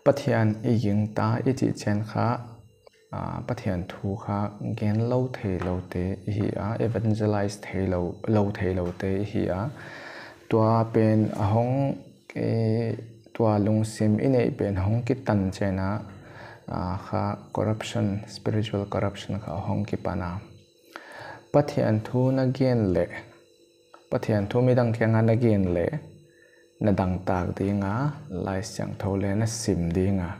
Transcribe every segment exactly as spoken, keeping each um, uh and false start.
Pathian i gingta i chih chiang kha, ah, Pathian thu kha gen lou theiloute i hi a, evangelize theilou, lou theiloute i hi a. Tua pen a hong, eh, tua lungsim i neih pen hong kitan chiang a, ah, kha corruption, spiritual corruption kha hong kipan a. Pathian thu na gen leh, Pathian thu midang kianga na gen leh, na dangtak ding a, Laisiangthou leh na sim ding a.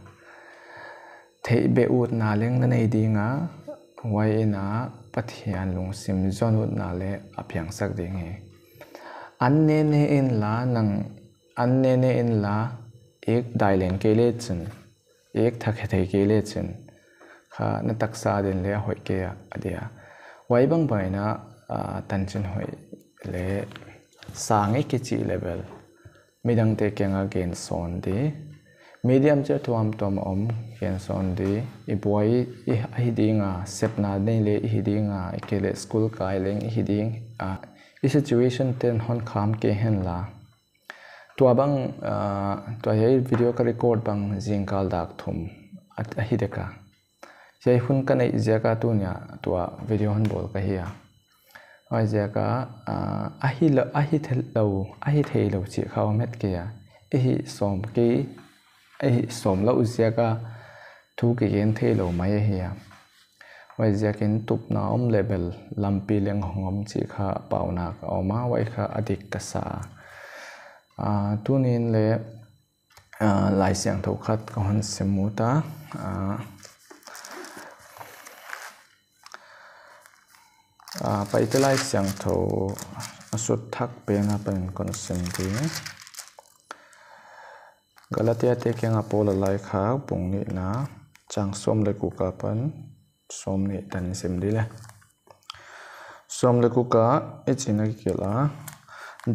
Theih beh utna leng na nei ding a, huai in a Pathian lungsim zon utna leh a piangsak ding hi. An nene inla nang, an nene inla ek dai leng kei lechin, ek thak he thei kei lechin, kha na taksa din leh a hoih kei a, a dia. Huai bangbang in a, ah, tanchin hoih leh sang i kichih leh bel midangte kianga gen sawn di. Medium chia tuamtuam om gen sawn di. I buai i, i hi ding a, sepna nei leh i hi ding a, i kei leh school kai leng i hi ding a. I situation ten hon kham kei henla. Tua bang, ah, tua hiai video ka record bang zingkal dak thum a, a hi dek a. Hiai hun ka neih ziak a tuni a tua video hon bawl ka hi a. Huaiziak a, ah, a hi lou, a hi theilou, a hi theilou chih kha om het kei a. I hih sawm kei, i hih sawm lou ziak a thu kigen theilou mai ahi a. Huaiziakin tupna om leh bel lampi leng hong om chih kha paunak a om a, huai kha a dik ka sa a. Ah, tuni'n leh, ah, Laisiangthou khat ka hon sim ut a. Ah, ah, Paite Laisiangthou a sut thak pen apan kon sim ding. Galatiate kianga Paul a laikhak bung nihna, chang sawm leh guk apan sawmnih tan sim di leh. Sawm leh guk a hichi'n a kigelh a: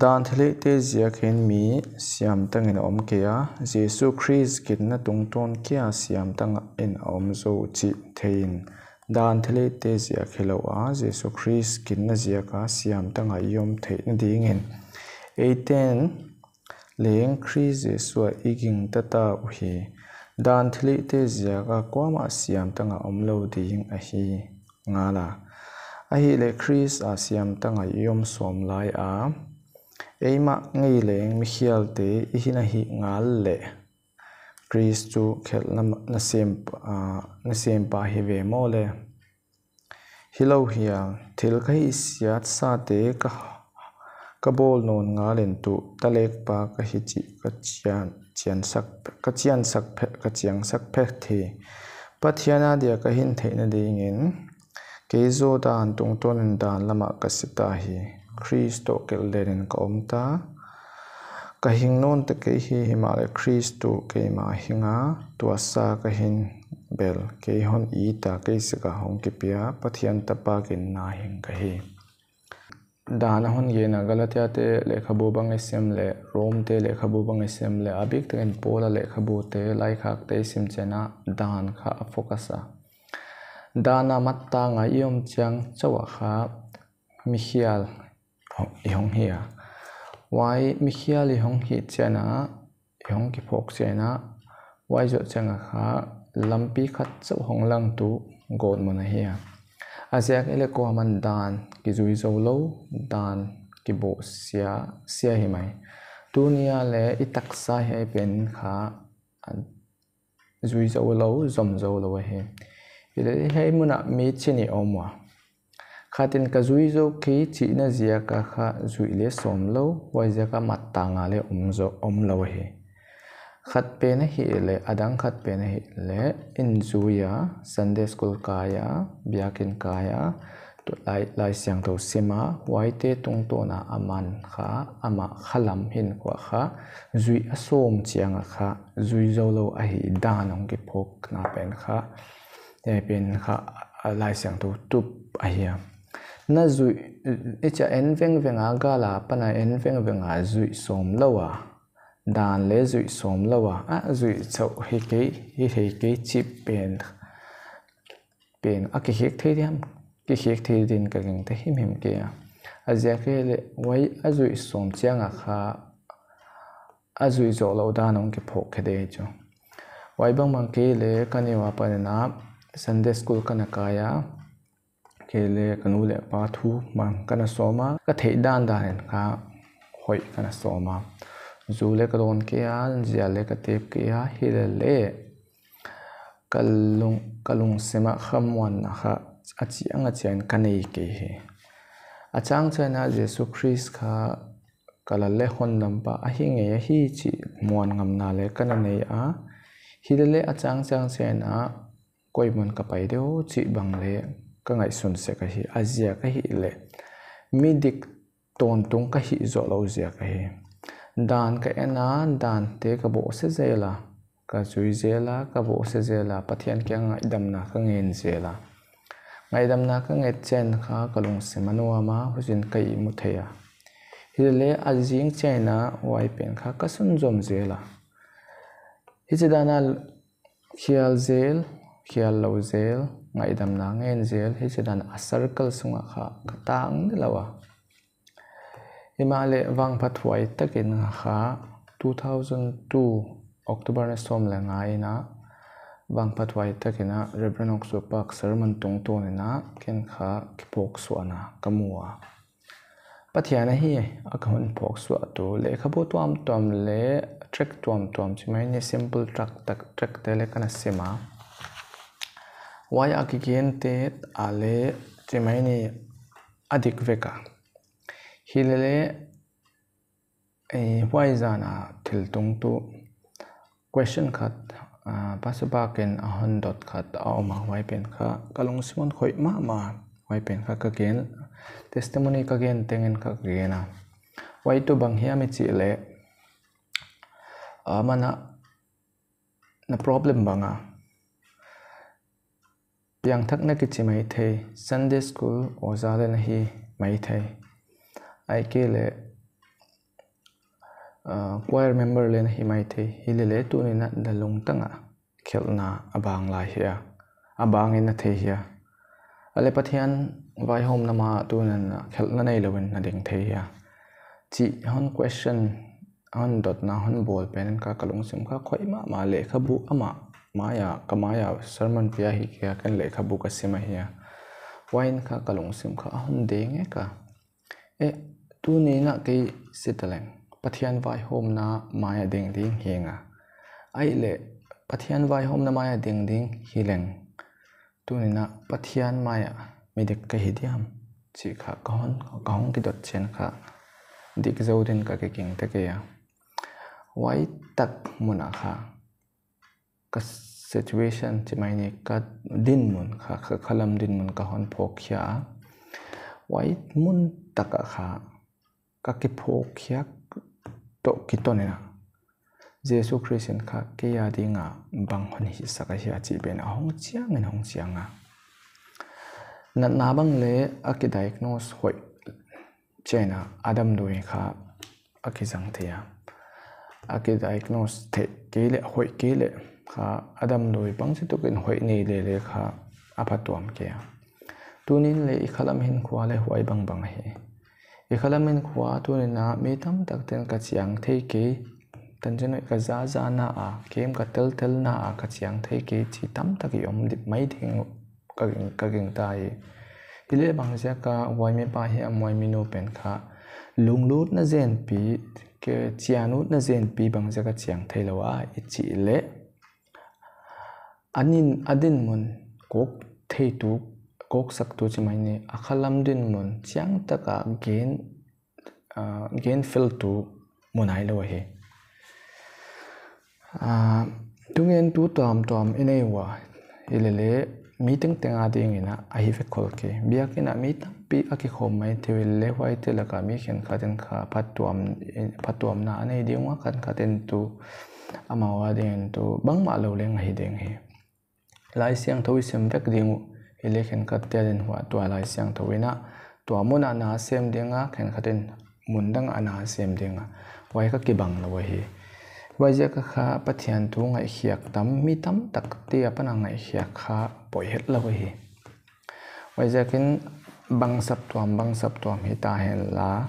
Dan thilhihte ziakin mi siamtangin a om kei a, Jesu Khrist ginna tungtawn kia siamtangin a om zou chih theiin. Dan thilhihte ziak hilou a, Jesu Khrist ginna ziaka siamtanga i om theihna dingin eite'n leng Khrist Jesu ah i gingta ta uhi. Dan thilhihte ziaka kuamah siamtanga omlou ding ahi ngal a. Ahihleh Khrist a siamtanga i om sawm lai a, eimah ngei leng mikhialte i hina hi ngal leh, Khrist chu khelhna ma-, nasem, ah, nasempa hi ve maw le? Hilou hial, thil ka hihsiat sate ka, ka bawl nawn ngalin tuh, talekpa ka hi chih ka chian, chiansak, ka chiansak phe-, ka chiangsak phet hi. Pathian adia ka hin theihna dingin, kei zaw dan tungtawnin dan lamah ka si ta hi. Khrist toh khelh lenin ka om ta. Ka hing nawn ta kei hi, himahleh Khrist tuh keima hing a, tua sa ka hin bel, kei hon it a, kei ziaka hong kipia, Pathian tapa ginna hing ka hi. Dan a hon gen a, Galatiate lekhabu bang i sim leh, Romte lekhabu bang i sim leh, a biktakin Paul a lekhabute, laikhakte i sim chiang a, dan kha a focus a. Dan a mattanga i om chiang chauh a kha, mikhial i hong hi a. Huai mikhial i hong hih chiang a, i hong kiphawk chiang a, huai zoh chiang a kha lampi khat chauh hong langtu gawtmun ahi a. A ziak ahihleh kuaman dan kizui zoulou, dan kibawhsia, sia hi mai. Tuni a leh i taksa hiai pen kha zui zoulou, zom zoulou ahi. Hileh hiai mun ah mi chi nih om ua. Khatin ka zui zou kei chihna ziaka kha zuih leh sawm lou, huaiziaka mattanga leh om zou, omlou ahi. Khat pen ahihleh, a dang khat pen ahihleh, in zui a, Sunday school kai a, biakin kai a, tu lai, Laisiangthou sim a, huaite tungtawna aman kha, amah khalam hinkhua kha, zuih a sawm chiang a kha, zui zoulou ahi dan hong kiphawkna pen kha, hiai pen kha, a Laisiangthou tup ahi a. Na zuih, i chia en vengveng a, gal a pan a en vengveng a zuih sawm lou a, dan leh zuih sawm lou a, a zuih chauh hi kei, hi thei kei chih pen, pen a kikhek thei diam, kikhek thei din ka gingta himhim kei a. A ziak ahihleh huai a zuih sawm chiang a kha, a zuih zoulou dan hong kiphawk khe ding chu. Huai bangbang kei leng ka neu apan in a Sunday school ka na kai a, kei leng ka nu leh pa thu bang ka na sawm a, ka theih dandan in kha hoih ka na sawm a. Zu leng ka dawn kei a, zia leng ka tep kei a, hileleng ka lung, ka lungsim ah khamuanna kha a chiang a chiang in ka nei kei hi. A chang chiang in a Jesu Khrist kha ka Lal leh Hondampa ahi ngei ahi chih muan ngamna leng ka na nei a. Hileleng a chang chiang chiang in a koi mun ka pai diam chih bang leng ka ngaihsun sek ahi. A ziak ahihleh midik tawntung ka hih zoh lou ziak ahi. Dan ka en a, dante ka bawhse zel a, ka zui zel a, ka bawhse zel a, Pathian kiang ngaihdamna ka ngen zel a. Ngaihdamna ka nget chiang kha ka lungsim a nuam a, huchiin ka ihmu thei a. Hileleng a zing chiang in a huai pen kha ka sunzom zel a. Hichidan a khial zel, khial lou zel, ngaihdamna ngen zel, hichidan a circle sung ah kha ka tang ni lou a. Himahleh vangphathuai takin kha two thousand two October ni sawm leh nga in a vangphathuai takin a Reverend Oksupak sermon tungtawn in a ken kha kiphawksuahna ka mu a. Pathian ahi a ka hon phawksuahtu, lehkhabu tuamtuam leh tract tuamtuam chi mai ni, simple tract tak, tract te leng ka na sim a. Huai a kigente ah leng chi mai ni a dik vek a. Hileleng, eh, huai zan a thil tungtu question khat, ah, Pastor Park in a hon dot khat a om a, huai pen kha ka lungsim hon khoih mahmah, huai pen kha ka gen, testimony ka gen tengin kha ka gen a. Huai tuh bang hiam i chih leh, ah, mana na problem bang a, piangthakna kichi maithei, Sunday school oja leng na hi maithei, ahihkeileh, ah, choir member leng na hi maithei, hileleng tuni'n na lungtang ah khelhna a bang lai hia, a bang in na thei hia? Ahihkeileh Pathian vaihawmna ma ah tuni'n khelhna neilou in na ding thei hia? Chih hon question, hon dotna, hon bawl pen in kha ka lungsim kha khoih mahmah, lehkhabu amah mai a, ka mai a sermon pia hi kei a, ken lehkhabu ka sim ahi a. Huai in kha ka lungsim kha a hon deng e ka. Eh, tuni'n a kei si taleng Pathian vaihawmna mai a ding ding hi ngal a. Ahihleh Pathian vaihawmna mai a ding ding hileng, tuni'n a Pathian mai a midik ka hi diam chih kha ka hon, ka hon kidot chiang kha dik zou din ka kiging ta kei a. Huai tak mun ah kha ka situation chi mai ni, ka dinmun kha, ka khalam dinmun ka hon phawkkhia a. Huai mun tak ah kha ka kiphawkkhiak toh kiton in a, Jesu Khrist in kha kei a ding a bang hon hihsak ahia chih pen a hong chiang in hong chiang a. Natna bang leng a kidiagnose hoih chiang in a, a damdawi kha a kizang thei a. A kidiagnose theih kei leh, hoih kei leh kha, a damdawi bangchituk in hoih nei leh leng kha a phatuam kei a. Tuni'n leng i khalam hinkhua leng huai bangbang ahi. I khalam hinkhua tuni'n a mi tamtak te'n ka chiang thei kei, tanchin hoih ka zazana a, kem ka teltelna a ka chiang thei kei chi tamtak i om di-, mai ding uh ka ging, ka gingta hi. Hileh bangziak a huai mipa hiam huai minu pen kha lunglutna zenpi, ke, chianutna zenpi bangziak a chiang theilou a i chih leh, a nin, a dinmun kawk theitu, kawksaktu chi mai ni, a khalam dinmun chiangtak a gen, ah, gen feltu mu nailou ahi. Ah, thungentu tuamtuam i nei ua, hileleng mi tengteng a ding in a, ahi vek khol kei. Biakin a mi tampi a kikhawm maithei uh, hileleng huaite lak a mi khenkhat in kha phatuam, phatuamna a nei ding ua, khenkhat in tuh amau a ding in tuh bangmah lou leng ahi ding hi. Laisiangthou i sim vek ding uh, hileleng khenkhat te a din huai tua Laisiangthou in a, tua mun ah na a sem ding a, khenkhat in mun dang ah na a sem ding a, huai kha kibang lou ahi. Huaiziak a kha Pathian thu ngaihkhiak tam, mi tamtak te apan a ngaihkhiak kha poimoh het lou ahi. Huaiziakin bang saptuam, bang saptuam hita henla,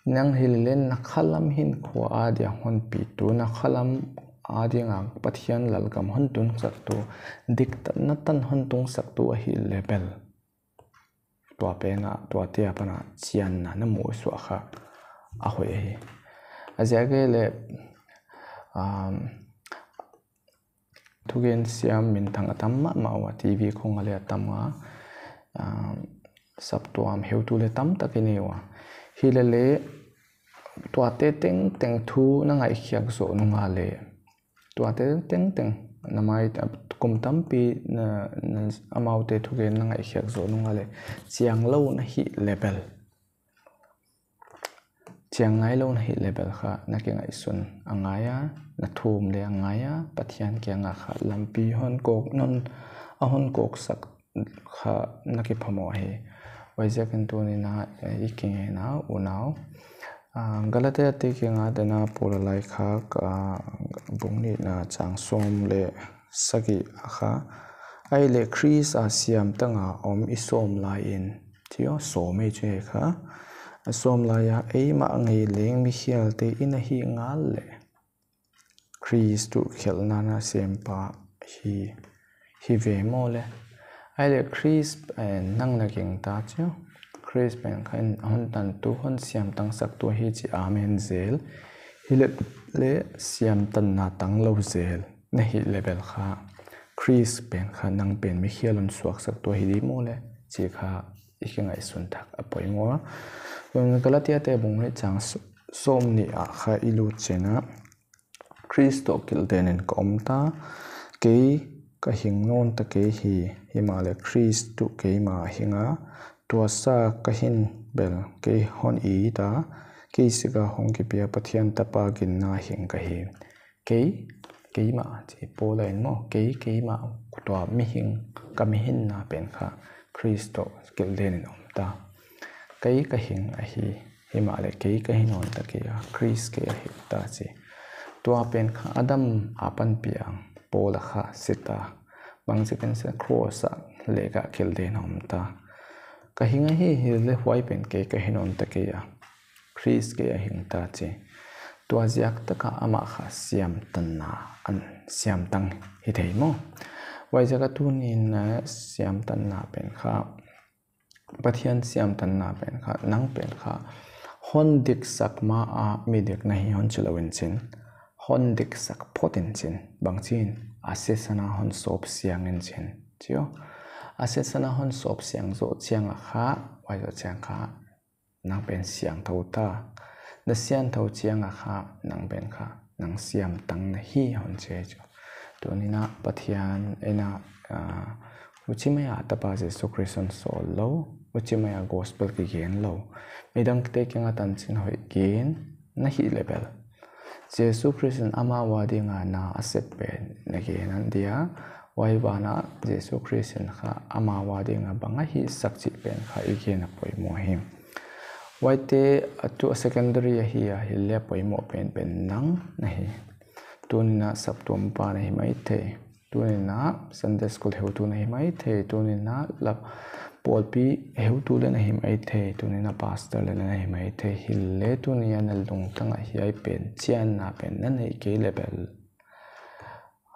nang hileleng na khalam hinkhua a dia hon pitu, na khalam adinga Pathian lalgam hon tunsaktu, diktatna tan hon tunsaktu ahih leh bel, tua pen a, tuate apan a chianna na musuah kha a hoih ahi. A ziak ahih leh, um, thugen siam minthang a tam mahmah ua, T V khong ah leh a tam a, um, saptuam heutu leh tamtak i nei ua. Hileleh tuate tengteng thu na ngaihkhiak zoh nung a leh, tuate tengteng na mai, kum tampi na, na, amaute thugen na ngaihkhiak zoh nung a leh, chianglou na hih leh bel, chiang ngailou na hih leh bel kha na kingaihsun a ngai a, na thum leh a ngai a, Pathian kianga kha lampi hon kawk non, a hon kawksak kha na kiphamo hi. Huaiziakin tuni'n a, eh, i kingaihna unau, ah, Galatia te kianga dena Paul a laikhak, ah, bung nihna chang sawm leh sagih a kha, ahihleh Khrist a siamtang a om i sawm lai in, chi aw, sawm ei chu hi kha, a sawm lai a eimah ngei leng mikhialte i na hih ngal leh, Khrist tuh khelhna na sempa hi, hi ve maw le. Ahihleh Khrist, eh, nang na gingta chu, Khrist pen kha in hon tantu, hon siamtangsaktu hi chi amen zel. Hileleh siamtanna tanglou zel na hih leh bel kha, Khrist pen kha nang pen mikhial hon suaksaktu hi di maw le, chi kha i kingaihsun thak a poimoh a. Galatia te bung nih chang s-, sawmnih ah kha i lut chiang a, Khrist toh kilhden in ka om ta, kei ka hing nawn ta kei hi, himahleh Khrist tuh keimah a hing a, tua sa ka hin bel kei hon it a, kei sik a hong kipia Pathian Tapa ginna hing ka hi. Kei, keimah, chi Paul in maw, kei, keimah, tua mihing, ka mihinna pen kha Khrist toh kilhden in om ta. Kei ka hing ahi, himahleh kei ka hi nawn ta kei a, Khrist kei a hing ta chi. Tua pen kha Adam apan piang Paul a kha si ta. Bangziakin sia, cross a leh kha kilhden a om ta. Ka hing ahi, hileleh huai pen kei ka hi nawn ta kei a, Khrist kei a hing ta chi. Tua ziak taka amah kha siamtanna, an siamtang hi thei maw. Huaiziak a tuni'n, eh, siamtanna pen kha, Pathian siamtanna pen kha, nang pen kha, hon diksak ma a midik na hi hon chilou in chin, hon diksak phot in chin, bangchi'n, a sisan a hon sawp siang in chin, chi aw. A sisan a hon sawp siang zoh chiang a kha, huai zoh chiang kha, nang pen siangthou ta. Na siangthou chiang a kha, nang pen kha, nang siamtang na hi hon chi chu. Tuni'n a Pathian in a, ah, huchi mai a Tapa Jesu Khrist hon sawl lou, huchi mai a gospel kigen lou, midangte kiang a tanchinhoih gen na hih leh bel, Jesu Khrist in amau a dinga na a sep pen na gen a dia, huai ban ah Jesu Khrist in kha amau a dinga bang a hihsak chih pen kha i gen a poimoh hi. Huaite a tuh a secondary ahi a, hileleh a poimoh pen pen nang na hi. Tuni'n a saptuam pa na hi maithei. Tuni'n a Sunday school heutu na hi maithei. Tuni'n a lap pawlpi heutu leh na hi maithei. Tuni'n a pastor leh na hi maithei. Hileleh tuni'n a na lungtang ah hiai pen, chianna pen na neih kei leh bel,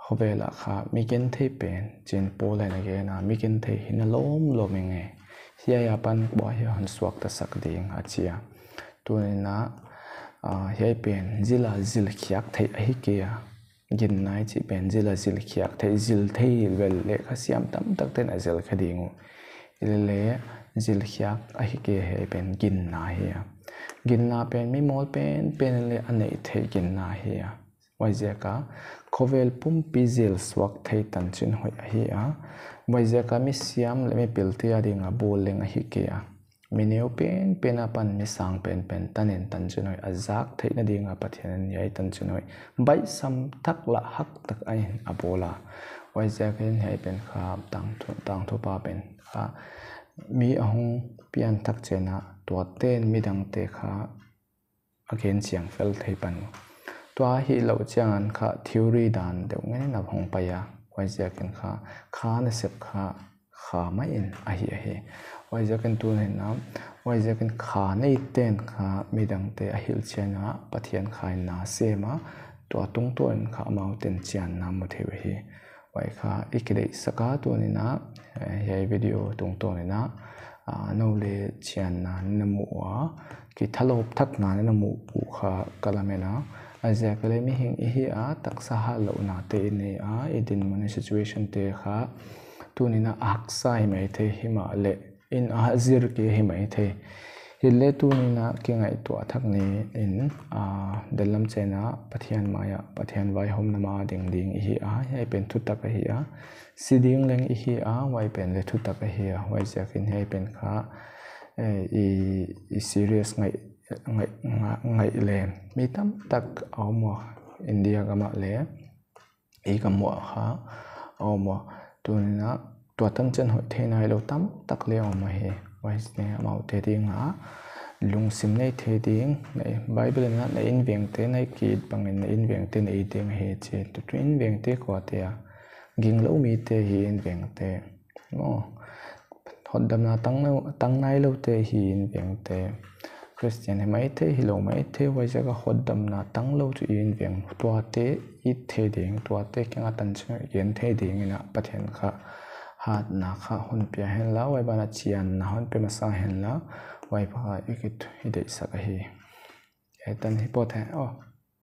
khovel ah kha mi genthei pen, chi'n Paul in a gen a, mi genthei hi na lawmlawm ing e. Hiai apan bua hi hon suaktasak ding a chi a. Tuni'n a, ah, hiai pen zil a zilkhiak theih ahi kei a. Ginna i chih pen zil a zilkhiak theih, zil thei vel leh kha siam tamtakte'n a zil kha ding uh. Hileleh zilkhiak ahi kei, hiai pen ginna hi a. Ginna pen mi mawl penpen leh a neih theih ginna hi a. Huaiziak a khovel pumpi zil suak thei tanchinhoih ahi a. Huaiziak a mi siam leh mi pilte a dinga bawl leng ahi kei a. Mi neu penpen apan mi sang penpen tan in tanchinhoih a zak theihna dinga Pathian in hiai tanchinhoih baihsam tak leh hak tak a in a bawl a. Huaiziakin hiai pen kha tangthu, tangthu pa pen kha mi a hong pianthak chiang a, tuate'n midangte kha a gen chiang fel thei pan uh. Tua hilou chiang a kha theory dan deuh ngen in a hong pai a. Huaiziakin kha, kha nasep kha, kha mah in ahi ahi. Huaiziakin tuni'n a, huaiziakin kha neite'n kha midangte a hilh chiang a Pathian kha in na sem a, tua tungtawn kha amau ten chianna mu thei uhi. Huai kha i kideihsak a tuni'n a, eh, hiai video tungtawn in a, ah, nou le chianna na mu ua, kithalawp thakna na mu uh kha ka lamen a. A ziak leh mihing i hi a, taksa hatlouhnate i nei a, i dinmun i situation te kha tuni'n a haksa hi maithei himahleh in a zir kei hi maithei. Hileh tuni'n a kingaihtuah thak ni in, ah, dellam chiang a Pathian mai a, Pathian vaihawmna ma ding ding i hi a, hiai pen thutak ahi a. Si ding leng i hi a, huai pen leh thutak ahi a. Huaiziakin hiai pen kha, eh, i, i serious ngaih, ngaih, ngaih, ngaih le. Mi tamtak a om ua, India gam ah le, i gam uah kha a om ua. Tuni'n a tua tan chiang hoih thei nailou tamtak le a om ahi. Huai pen amaute ding a lungsim nei thei ding, na Bible in a na invengte, na i ki-it bangin na invengte na it ding ahi chi. Tua invengte kuate a, ginglou mite hi invengte. Maw, hotdamna tang nai-, tang nailoute hi invengte. Christian hi maithei, hilou maithei, huaiziak a hotdamna tanglou chu i inveng, tuate it thei ding, tuate kiang a tanchin gen thei dingin a Pathian kha hatna kha hon pia henla, huai ban a chianna hon pe masa henla, huai pa kha i kit i deihsak ahi. Hiai tan hi pawt hen, oh,